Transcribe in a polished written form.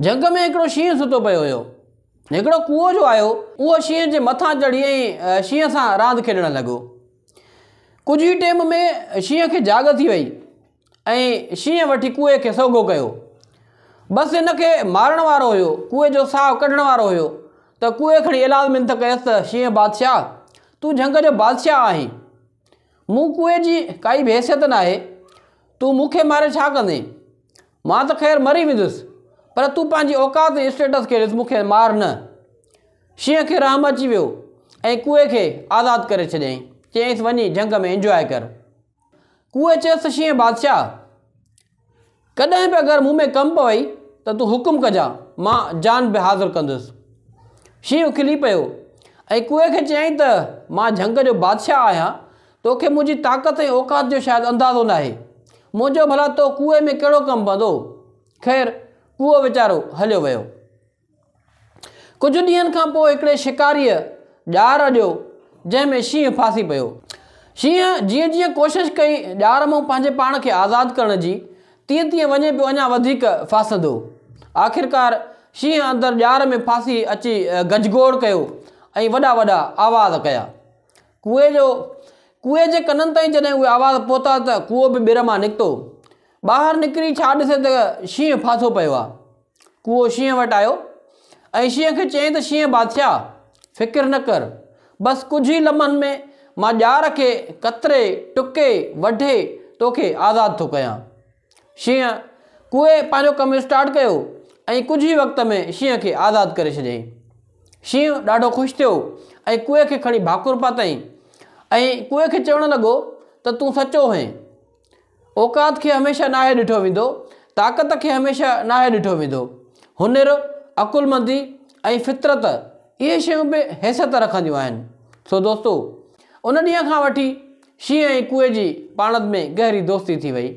جهنگ ۾ هڪڙو شينهن ستو پيو هيو. هڪڙو ڪوئو جو آيو، اهو شينهن جي مٿان چڙهي ۽ شينهن سان راند کيڏڻ لڳو. ڪجهه ئي ٽيم ۾ شينهن کي جاڳ ٿي وئي ۽ شينهن وٺي ڪوئي کي سوگهو ڪيو. بس هن کي مارڻ وارو هيو، ڪوئي جو ساهه ڪڍڻ وارو هيو ته ڪوئي کڻي ايلاز منٿ ڪيس ته شينهن بادشاهه! تون جهنگ جو بادشاهه آهين. مون ڪوئي جي ڪائي به حيثيت ناهي، تون مون کي ماري ڇا ڪندين؟ مان ته خير مري ويندس، پر تون پنهنجي اوقات ۽ اسٽيٽس کي ڏس، مون کي مار نه. شينهن کي رحم اچي ويو ۽ ڪوئي کي آزاد ڪري ڇڏيائين. چيائينس وڃي جهنگ ۾ انجواء ڪر. ڪوئي چيس ته شينهن بادشاهه! ڪڏهن به اگر مون ۾ ڪم پوئي ته تون حڪم ڪجان، مان جان به حاضر ڪندس. شينهن کلي پيو ۽ ڪوئي کي چيائين ته مان جهنگ جو بادشاهه آهيان، توکي منهنجي طاقت ۽ اوقات جو شايد اندازو ناهي. منهنجو ڀلا تو ڪوئي ۾ ڪهڙو ڪم پوندو؟ خير، ڪوئو ويچارو هليو ويو. ڪجهه ڏينهن کان پوء هڪڙي شڪاريء ڄار اڏيو، جنهن ۾ شينهن ڦاسي پيو. شينهن جيئن جيئن ڪوشش ڪئي ڄار مان پنهنجي پاڻ کي آزاد ڪرڻ جي، تيئن تيئن وڃي پيو اڃا وڌيڪ ڦاسندو. آخرڪار شينهن اندر ڄار ۾ ڦاسي اچي گجگوڙ ڪيو ۽ وڏا وڏا آواز ڪيا. ڪوئي جو ڪوئي جي ڪنن تائين جڏهن اهي آواز پهتا ته ڪوئو به ٻر مان نڪتو. ٻاهر نڪري ڇا ڏسي ته شينهن ڦاٿو پيو آ. ڪوئو شينهن وٽ آيو ۽ شينهن کي چيائين ته شينهن بادشاهه! فڪر نه ڪر، بس ڪجهه ئي لمحن ۾ مان ڄار کي ڪتري، ٽڪي، وڍي توکي آزاد ٿو ڪيان. شينهن ڪوئي پنهنجو ڪم اسٽارٽ ڪيو ۽ ڪجهه ئي وقت ۾ شينهن کي آزاد ڪري ڇڏيائين. شينهن ڏاڍو خوش ٿيو ۽ ڪوئي کي کڻي ڀاڪر پاتائين ۽ ڪوئي کي چوڻ لڳو ته تون سچو هئين. اوقات کي هميشه ناهي ڏٺو ويندو، طاقت کي هميشه ناهي ڏٺو ويندو. هنر، عقلمندي ۽ فطرت اهي شيون به حيثيت رکنديون آهن. سو دوستو! ان ڏينهن کان وٺي شينهن ۽ ڪوئي جي پاڻ ۾ گهري دوستي ٿي وئي.